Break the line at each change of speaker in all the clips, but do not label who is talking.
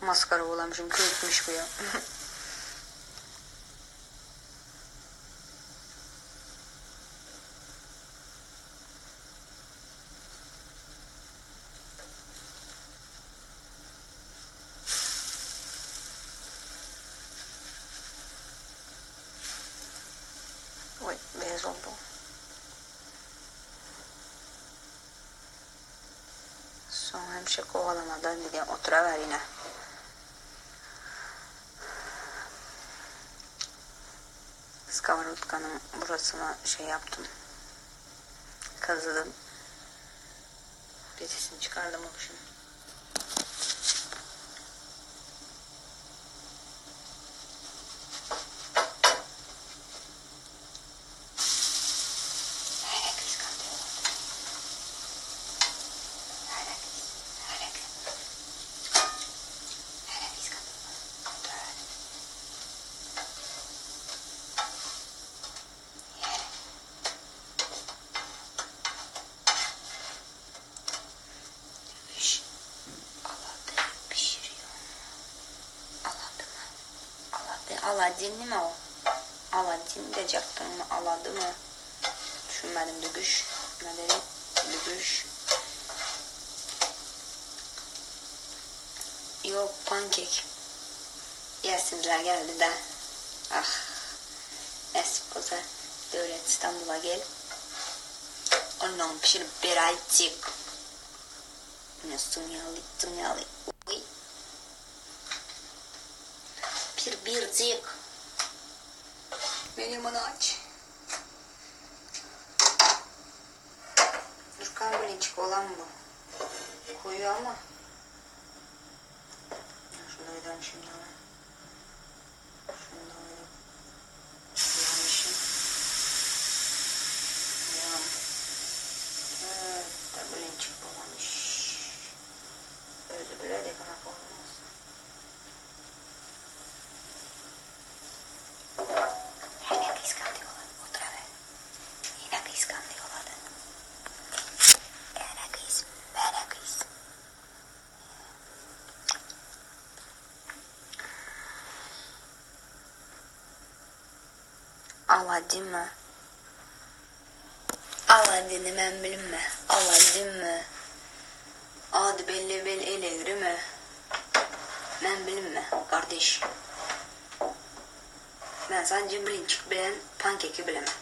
Maskara bolanmyşym köýükmiş bu ya. Oy beyaz oldu. Soň hemişe kowalamada diýen oturawer ine. Skoworotkanyň burasyna şey yaptım. Kazıdım. Pesisini çıkardım obşim. Pişiriyor. Aladı mı? Aladı. Aladdin mi o? Aladdin diyecektim onu. Aladı mı? Düşünmedim dügüş. Ne dedi? Dügüş. Yok pankek. Yesinler geldi de. Ah. Nasip olsa Devlet İstanbul'a gel. Ondan pişirip bir aycık. Sınyalı, sınyalı. Uy. Bir bircik. Benim onu aç. Nurkan Bilinçik olan bu. Koyu ama. Şunu da şimdi ama. Şunu da alayım. Yanmışım. Yan. Evet, bilinçik bolamış. Özü bile de kanak olmaz. Yine kıskanıyorlar. Otur be. Yine kıskanıyorlar. Yine kız. Yine kız. Aladdin mi? Aladdin'i ben bilinme. Aladdin mi? Adı belli belli elegri mi? Ben bilinme kardeş. Ben sadece bilinçik bilen pankeki bilemem.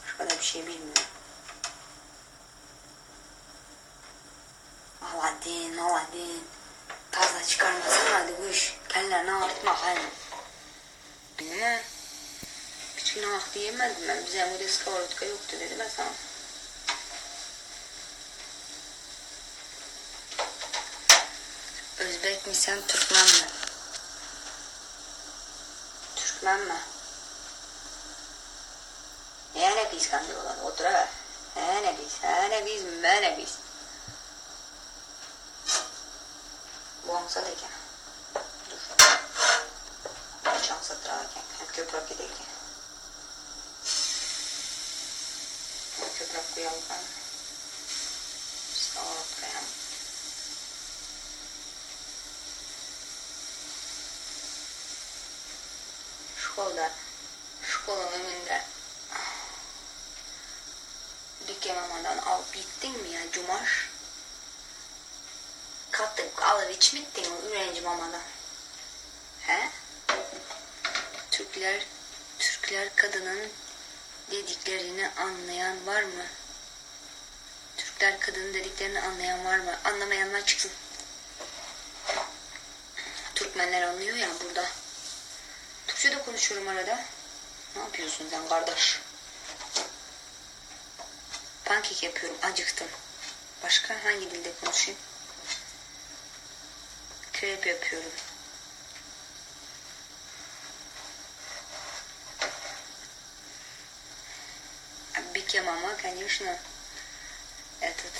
Başka da bir şey bilmiyorum. Aladdin, Aladdin. Fazla çıkarmasın hadi kuş. Kendilerini ağırtma hani. Ne? Hiç günah diyemedim ben. Bize burada skavrotka yoktu dedim ben sana. Özbek mi sen Türkmen mi? Türkmen mi? Ne biz kandırıyorlar otura. Ne biz, ne biz, ne biz. Bu olsa da eken. Dur. Şansa eken. Hem köprük giderken. Hem köprük koyalım. Koyalım. Şkolda, şkolun önünde Bike mamadan alıp gittin mi ya Cumaş? Kattık alıp içmittin o ürenci mamadan. He? Türkler, Türkler kadının dediklerini anlayan var mı? Türkler kadının dediklerini anlayan var mı? Anlamayanlar çıksın. Türkmenler anlıyor ya burada. Türkçe de konuşuyorum arada. Ne yapıyorsun sen kardeş? Pankek yapıyorum. Acıktım. Başka hangi dilde konuşayım? Krep yapıyorum. Bike mama, конечно, этот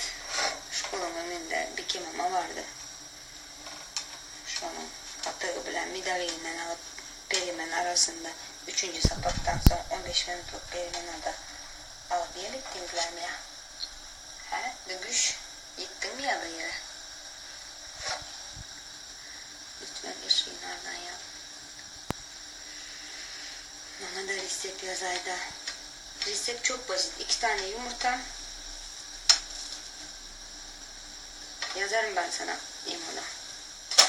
şkolanın önünde Bike mama vardı. Şunun katığı bilen midaviyinden alıp berimen arasında 3. sapaktan sonra 15 minutluk berimen adı alıp yemektinizler mi ya? He? Dügüş. Yıktın mı ya bir yere? Goşgyny arzan ýaz. Maňa-da resep ýazaýda. Resep çok basit. Iki tane yumurta. Yazarım ben sana imoda.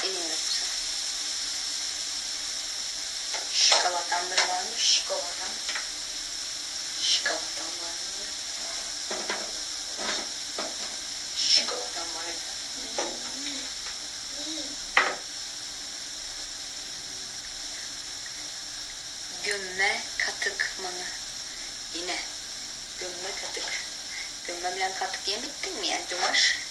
Imo yoksa. Şikolatan bir var mı? Şikolatan. Şikolatan var mı? Şikolatan var mı? Gömme katyk maňa. Ine, gömme katyk. Gömme bilen katyk ýemitdiňmi ýa Jumaş?